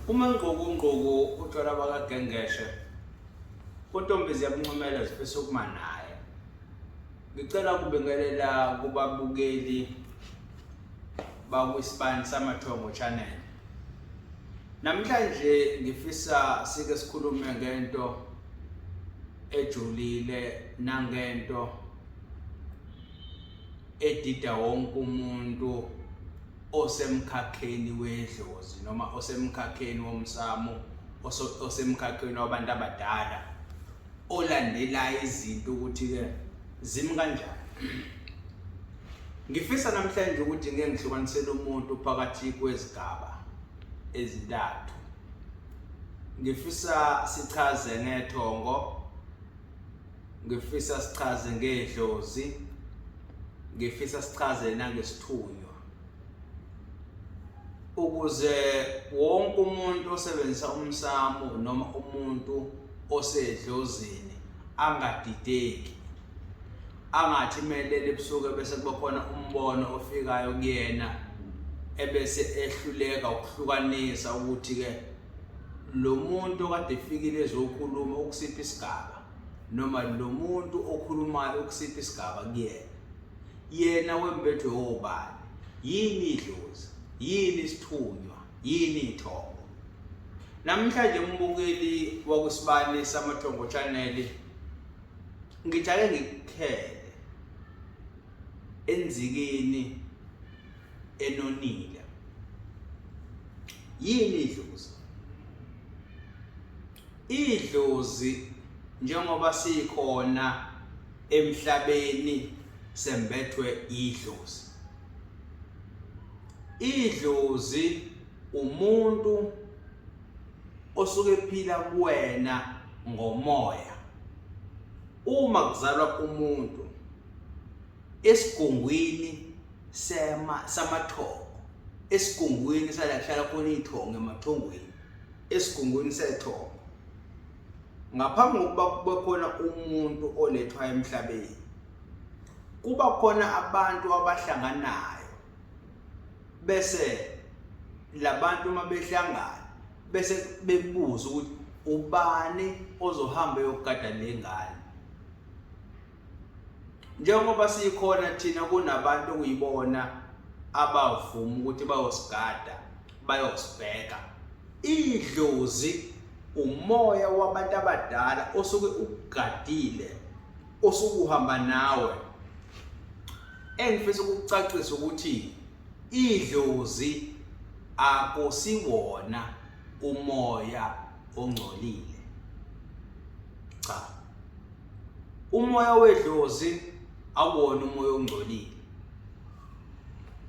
Uma ngqoku ngqoku utshwala bakagengeshe untombi ziyabuncomela zifisa ukuma naye. Ngicela ukubingelela kubabukeli bakwisibani samathongo channel. Namhlanje ngifisa sike sikhulume ngento ejulile nangento edida wonke umuntu osemkhakheni wedlozi noma osemkhakheni womsamo, osemkhakheni wabantu abadala, olandela izinto ukuthi-ke zimi kanjani. Ngifisa namhlanje ukuthi ngeke ngihlukanisele umuntu phakathi kwezigaba ezintathu. Ngifisa sichaze ngethongo, ngifisa sichaze ngedlozi, ngifisa sichaze nangesithunywa, ukuze wonke umuntu osebenzisa umsamo noma umuntu osedlozini angadideki, angathi melele ebusuku bese kuba khona umbono ofikayo kuyena ebese ehluleka ukuhlukanisa ukuthi-ke lo muntu okade efikile ezokhuluma ukusiphi isigaba noma lo muntu okhulumayo ukusiphi isigaba kuyena, yena wembethwe wobani, yini idlozi, yini isithunywa, yini ithongo. Namhlanje umbukeli wakusibani samathongo channel, ngithi ake ngikukhele enzikini enonile. Yini idlozi? Idlozi njengoba sikhona emhlabeni sembethwe idlozi. Idlozi umuntu osuke ephila kuwena ngomoya. Uma kuzalwa umuntu esigungwini sema samathongo, esigungwini sala kuhlala khona ithongo emathongweni, esigungwini sethongo, ngaphambi kokuba kube khona umuntu olethwa emhlabeni, kuba khona abantu abahlanganayo, bese labantu uma behlangana bese bebuza ukuthi ubani ozohamba eyogada lengane. Njengoba sikhona thina, kunabantu okuyibona abavuma ukuthi bayosigada, bayosibheka. Idlozi umoya wabantu abadala osuke ukugadile, osuke uhamba nawe. Engifisa ukukucacisa ukuthi idlozi akusiwona umoya ongcolile, cha. Umoya wedlozi akuwona umoya ongcolile,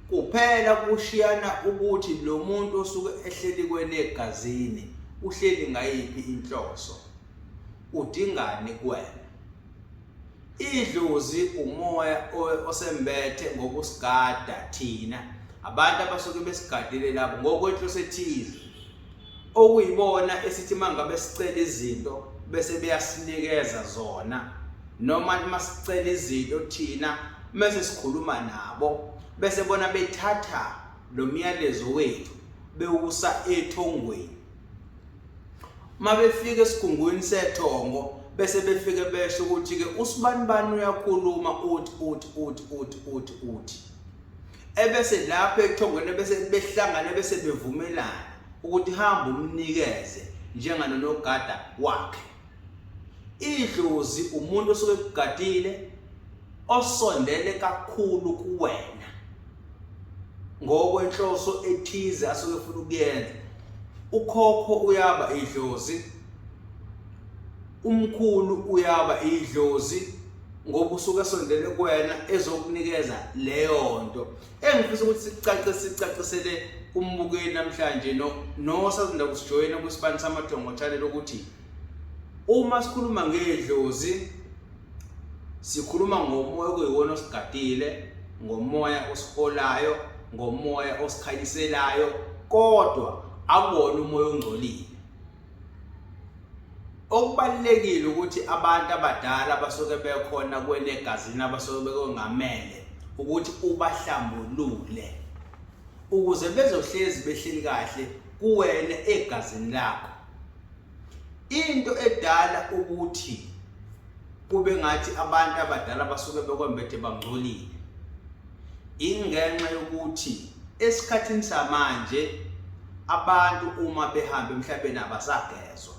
kuphela kushiyana ukuthi lo muntu osuke ehleli kwena egazini uhleli ngayiphi inhloso, udingani kuwena. Idlozi umoya osembethe ngokusigada thina abantu abasuke besigadile labo ngokwenhloso ethize, okuyibona esithi mangabe sicela izinto bese beyasinikeza zona, noma masicela izinto thina mase sikhuluma nabo bese bona bethatha lo myalezo wethu bewusa ethongweni. Mabefika esigungwini sethongo bese befike besho ukuthi ke usibanibani uyakhuluma uthi uthi uthi uthi uthi uthi, ebese lapho ethongweni bese behlangana bese bevumelana ukuthi hamba umnikeze njenganonogada wakhe. Idlozi umuntu osuke ekugadile, osondele kakhulu kuwena ngokwenhloso ethize asuke efuna ukuyenza. Ukhokho uyaba idlozi, umkhulu uyaba idlozi, ngoba usuke esondele kuwena ezokunikeza leyo nto. Engifisa ukuthi sicace sicacisele umbukeli namhlanje no nosazonda kusijoyina kwisibani samathongo channel ukuthi uma sikhuluma ngedlozi sikhuluma ngomoya okuyiwona osigadile, ngomoya osiholayo, ngomoya osikhanyiselayo, kodwa akuwona umoya ongcolile. Okubalulekile ukuthi abantu abadala abasuke bekhona kwele egazini, abasuke bekongamele, ukuthi ubahlambulule ukuze bezohlezi behleli kahle. kuwena egazini lakho. Into edala ukuthi kube ngathi abantu abadala basuke bekwembethe bangcolile ingenxa yokuthi esikhathini samanje abantu uma behamba emhlabeni abasagezwa.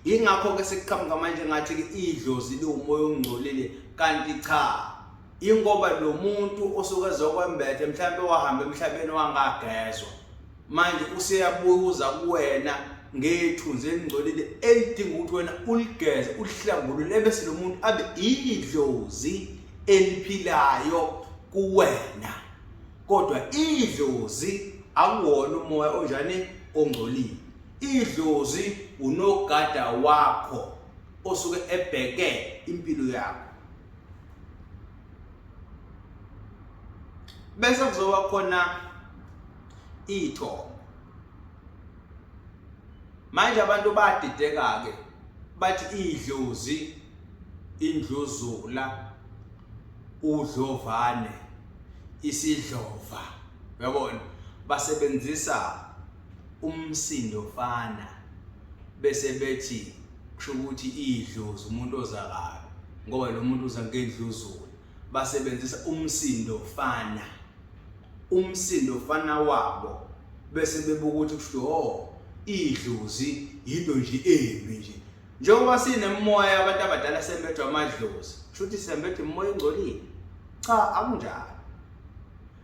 Ingakho ke sekuqhamuka manje ngathi ke idlozi liwumoya ongcolile kanti cha ingoba lo muntu osuke ezokwembethe mhlawumbe wahamba emhlabeni wangagezwa manje useyabuza kuwena ngethunzi elingcolile elidinga ukuthi wena uligeze ulihlambulule ebese lo muntu abe idlozi eliphilayo kuwena kodwa idlozi akuwona umoya onjani ongcolile. Idlozi unogada wakho osuke ebheke impilo yakho. Bese kuzoba khona ithongo. Manje abantu badideka ke bathi idlozi indluzula udlovane isidlova uyabona basebenzisa umsindo fana bese bethi kusho ukuthi idlozi umuntu ozakayo ngoba lo muntu uza ngendluzula basebenzisa umsindo fana umsindo fana wabo bese bebuka ukuthi kusho oh idlozi yinto nje embi nje njengoba sinemimoya abantu abadala sembethwa amadlozi kusho ukuthi sembethwa imimoya engcolile cha akunjalo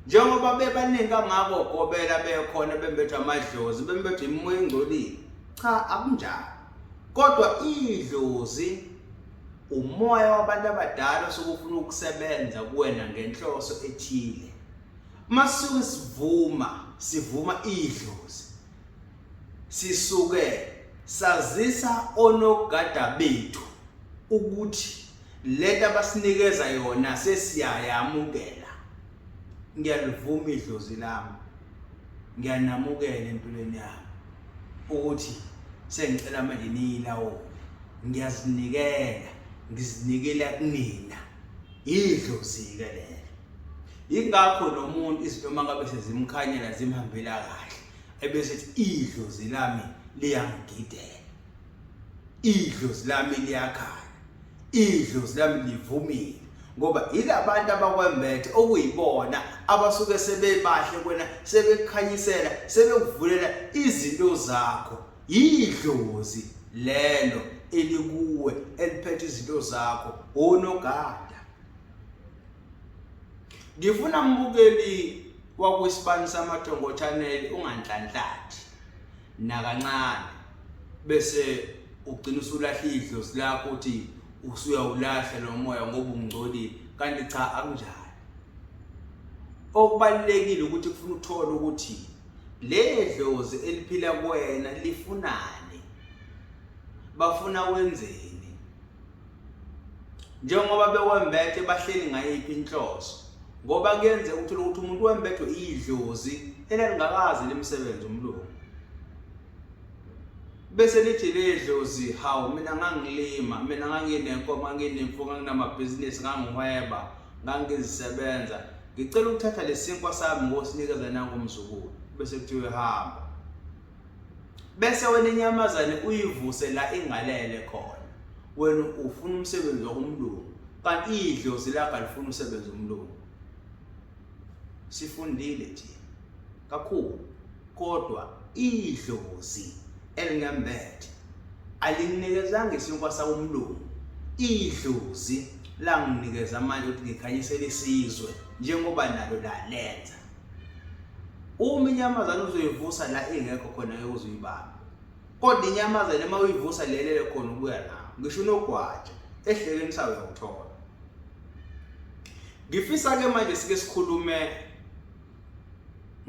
Njengoba bebaningi kangako ogobela bekhona bembethwa amadlozi, bembethwa imimoya engcolile. Cha, akunjalo. Kodwa idlozi umoya wabantu abadala osuke ufuna ukusebenza kuwena ngenhloso ethile. Uma sisuke sivuma, sivuma idlozi. Sisuke sazisa onogada bethu ukuthi lento abasinikeza yona sesiyayamukela. Ngiyalivuma idlozi lami, ngiyanamukela empilweni yami ukuthi sengicela manje niyilawule. Ngiyazinikela, ngizinikela kunina. Idlozi-ke lelo. Yingakho nomuntu izinto uma ngabe sezimkhanyela zimhambela kahle ebese ethi idlozi lami liyangigidela, idlozi lami liyakhanya. Idlozi lami livumile ngoba yilabantu abakwembethe okuyibona abasuke sebebahle kwena sebekukhanyisela sebekuvulela izinto zakho. Yidlozi lelo elikuwe eliphethe izinto zakho onogada. Ngifuna mbukeli wakwisibani samathongo channel unganhlanhlathi nakancane bese ugcina usulahla idlozi lakho uthi usuyawulahla lo moya ngoba ungcolile kanti cha akunjalo. Okubalulekile ukuthi kufuna uthole ukuthi le dlozi eliphila kuwena lifunani, bafuna wenzeni, njengoba bewembethe bahleli ngayiphi inhloso, ngoba kuyenzeka uthole ukuthi umuntu wembethwe idlozi elalingakaze limsebenze umlungu bese lithi ledlozi hawu mina ngangilima mina nganginenkomo nganginemfuyo nganginamabhizinisi ngangihweba ngangizisebenza ngicela ukuthatha lesinkwa sami ngosinikeza nangumzukulu bese kuthiwe hamba bese wena inyamazane uyivuse la ingalele khona wena ufuna umsebenzi wakumlungu kanti idlozi lakho alifuna umsebenzi womlungu. Sifundile thina kakhulu kodwa idlozi elingembethe alinginikezanga isinkwa sakumlungu, idlozi langinikeza amandla ukuthi ngikhanyisele isizwe njengoba nalo lalenza. Uma inyamazane uzoyivusa la ingekho khona ngeke uze uyibambe. Kodwa inyamazane uma uyivusa lelele khona ubuya nayo. Ngisho unogwaja ehlekeni sayo uyawuthola. Ngifisa ke manje sike sikhulume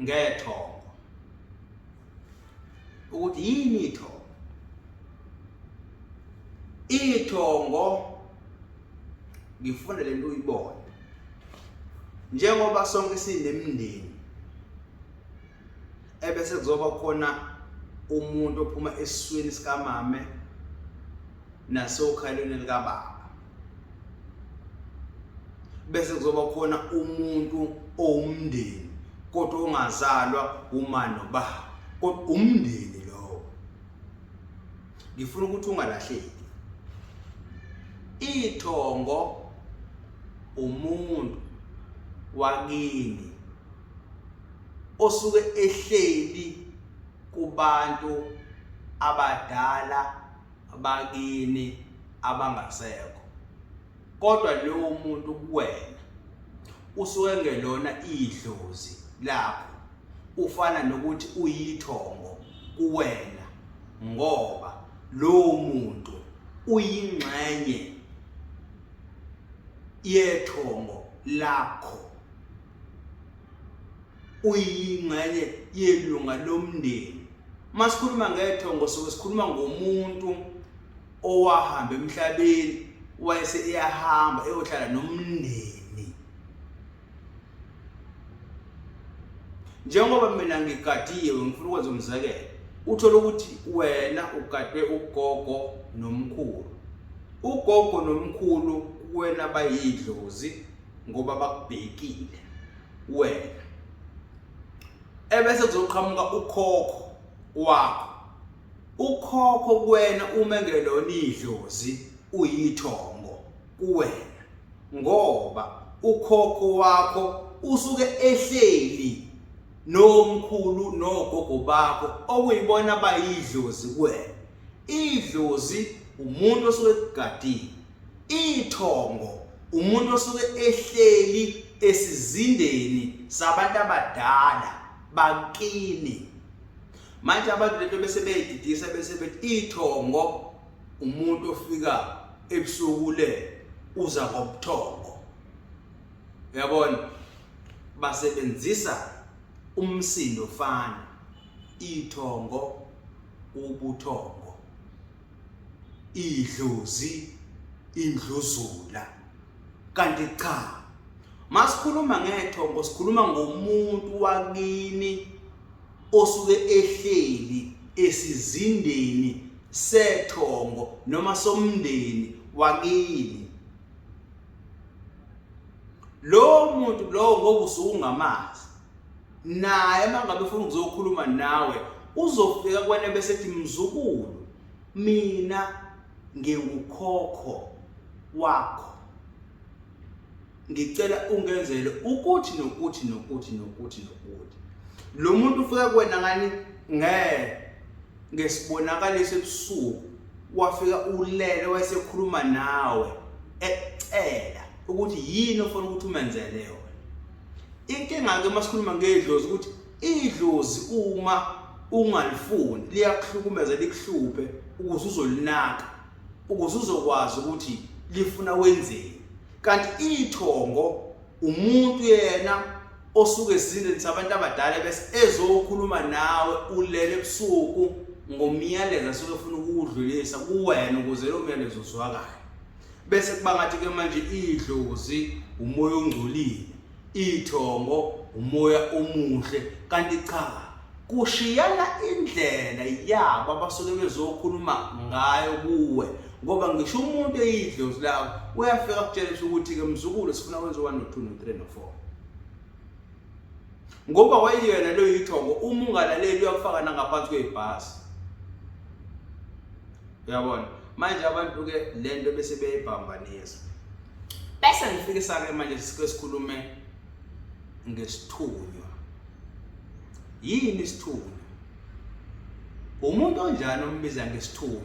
ngethongo. Ukuthi yini ithongo? Ithongo ngifuna lento uyibone. Njengoba sonke sinemindeni ebese kuzoba khona umuntu ophuma esiswini sikamame nasokhalweni likababa bese kuzoba khona umuntu owumndeni kodwa ongazalwa uma nobaba. Kodwa umndeni lowo, ngifuna ukuthi ungalahleki. Ithongo umuntu wakini osuke ehleli kubantu abadala bakini abangasekho, kodwa lowo muntu kuwena usuke ngelona idlozi lakho, ufana nokuthi uyithongo kuwena, ngoba lowo muntu uyingxenye yethongo lakho, uyingxenye yelunga lomndeni. Masikhuluma ngethongo soke sikhuluma ngomuntu owahamba emhlabeni wayese eyahamba eyohlala nomndeni. Njengoba mina ngigadiwe, ngifuna ukwenza umzekelo, uthole ukuthi wena ugadwe ugogo nomkhulu. Ugogo nomkhulu kuwena bayidlozi ngoba bakubhekile wena, ebese kuzoqhamuka ukhokho wakho. Ukhokho kuwena uma engelona idlozi uyithongo kuwena, ngoba ukhokho wakho usuke ehleli nomkhulu nogogo bakho okuyibona bayidlozi kuwena. Idlozi umuntu osuke ekugadile, ithongo umuntu osuke ehleli esizindeni sabantu abadala bakini. Manje abantu lento bese beyididisa, bese bethi ithongo umuntu ofika ebusuku le uza ngobuthongo. Uyabona, basebenzisa umsindo fana ithongo, ubuthongo, idlozi, indluzula. Kanti cha, masikhuluma ngethongo sikhuluma ngomuntu wakini osuke ehleli esizindeni sethongo noma somndeni wakini. Lo muntu lowo ngoba usuke ungamazi, naye uma ngabe ufuna ukuzokhuluma nawe uzofika kuwena bese ethi, mzukulu, mina ngingukhokho wakho, ngicela ungenzele ukuthi nokuthi nokuthi nokuthi nokuthi. Lo muntu ufika kuwena ngani? Ngesibonakaliso ebusuku, wafika ulele wayesekhuluma nawe ekucela ukuthi yini ofuna ukuthi umenzele yona. Inkinga-ke uma sikhuluma ngedlozi ukuthi idlozi uma ungalifuni liyakuhlukumeza, likuhluphe ukuze uzolinaka, ukuze uzokwazi ukuthi lifuna wenzeni. Kanti ithongo umuntu yena osuke esizindeni sabantu abadala bese ezokhuluma nawe ulele ebusuku ngomyalezo asuke efuna ukuwudlulisa kuwena ukuze lo myalezo uzwakale. Bese kuba ngathi-ke manje idlozi umoya ongcolile, ithongo umoya omuhle, kanti cha, kushiyana indlela yabo abasuke bezokhuluma ngayo kuwe. Ngoba ngisho umuntu eyidlozi lakho uyafika akutshele ukuthi-ke mzukulu sifuna wenze 1 no 2 no 3 no 4, ngoba wayeyena leyo yithongo. Uma ungalaleli uyakufaka nangaphansi kwebhasi. Uyabona manje abantu-ke lento bese beyibhambanisa. Bese ngifikisa-ke manje sike sikhulume ngesithunywa. Yini isithunywa? Umuntu onjani ombiza ngesithunywa?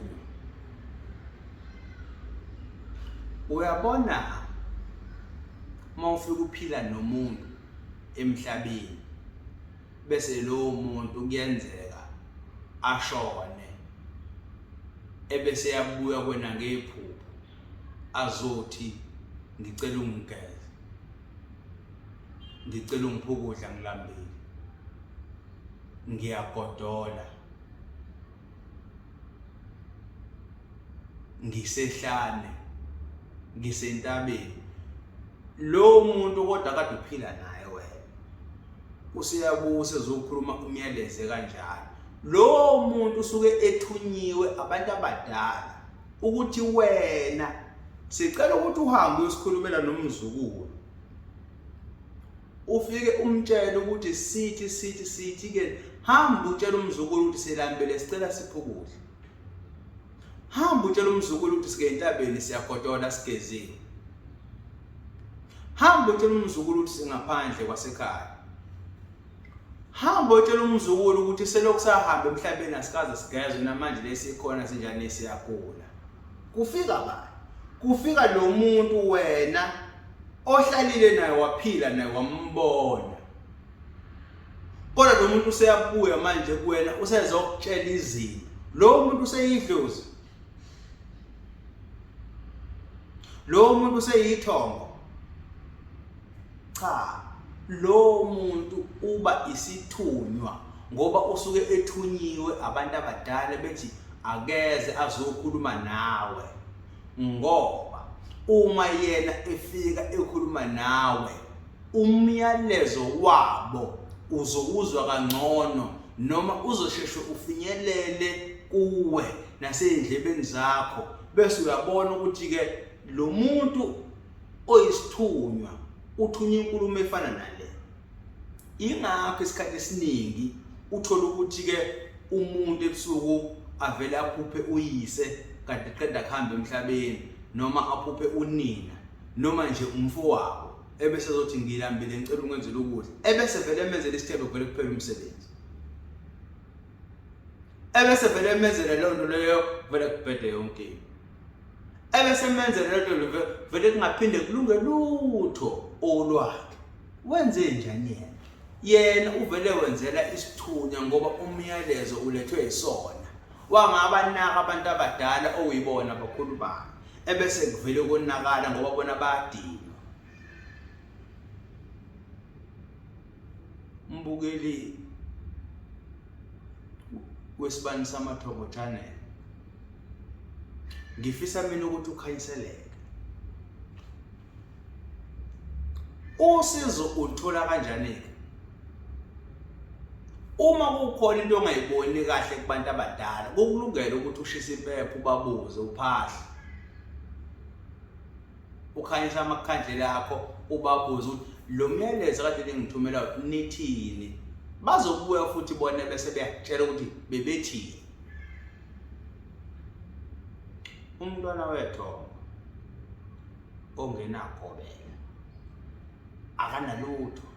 Uyabona uma ufika uphila nomuntu emhlabeni, bese lowo muntu kuyenzeka ashone, ebese yabuya kwena ngephupho azothi ngicela ungigeze, ngicela ungiphe ukudla ngilambile, ngiyagodola, ngisehlane, ngisentabeni. Lo muntu kodwa kade uphila naye wena useyabusa ezokhuluma umyaleze kanjalo. Lo muntu usuke ethunyiwe abantu abadala ukuthi wena sicela ukuthi uhambe uyosikhulumela nomzukulu, ufike umtshele ukuthi sithi sithi sithi ke. Hamba utshela umzukulu ukuthi silambile sicela siphe ukudla. Hamba utshela umzukulu ukuthi sike entabeni siyagodola sigezile. Hamba utshela umzukulu ukuthi singaphandle kwasekhaya. Hamba utshela umzukulu ukuthi selokhu sahamba emhlabeni asikaze sigezwe namanje lesikhona sinjani siyagula. Kufika bani? Kufika lo muntu wena ohlalile naye waphila naye wambona. Kodwa lo muntu useyabuya manje kuwena usezokutshela izinto. Lo muntu useyidlozi. Lo muntu useyithongo. Cha, lo muntu uba isithunywa ngoba usuke ethunyiwe abantu abadala bethi akeze azokhuluma nawe ngoba uma yena efika ekhuluma nawe umyalezo wabo uzowuzwa kangcono noma uzosheshe ufinyelele kuwe nasey'ndlebeni zakho bese uyabona ukuthi-ke lo muntu oyisithunywa uthunywa inkulumo efana nale. Ingakho isikhathi esiningi uthola ukuthi-ke umuntu ebusuku avele aphuphe uyise kade qeda kuhamba emhlabeni noma aphuphe unina noma nje umfowabo ebese ezothi ngilambile ngicela ungenzele ukudla ebese vele emenzele isithelo kuvele kuphela umsebenzi ebese vele emenzele leyo nto leyo vele kubhede yonke into ebese emenzele leyo nto vele kungaphinde kulunge lutho olwakhe wenze njani yena yena uvele wenzela isithunywa ngoba umyalezo ulethwe yisona wangabanaka abantu abadala okuyibona abakhulu bakhe ebese kuvele konakala ngoba bona bayadinwa Mbukeli wesibani samathongo channel ngifisa mina ukuthi ukhanyiseleke usizo ulithola kanjani-ke uma kukhona into ongayiboni kahle kubantu abadala kukulungela ukuthi ushise impepho ubabuze uphahle ukhanyisa amakhandlela akho ubabuze ukuthi lo myalezo kade ningithumela nithini bazobuya futhi bona bese beyakutshela ukuthi bebethini umntwana wethongo ongenagobela akanalutho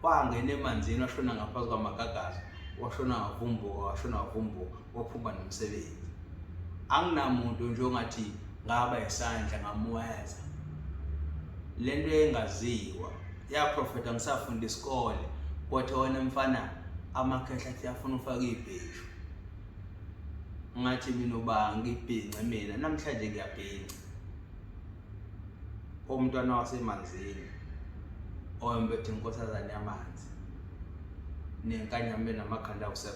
wangena emanzini washona ngaphansi kwamagagazi washona wavumbuka washona wavumbuka waphuma nomsebenzi anginamuntu nje ongathi ngaba isandla ngamuweza lento engaziwa yaprofetha ngisafunda isikole kwathi wena mfana amakhehla athi afuna ufaka ibheshu ngathi mina uba ngibhince mina namhlanje ngiyabhinca umntwana wasemanzini owembethe inkosazane yamanzi nenkanyamba enamakhanda awu-7.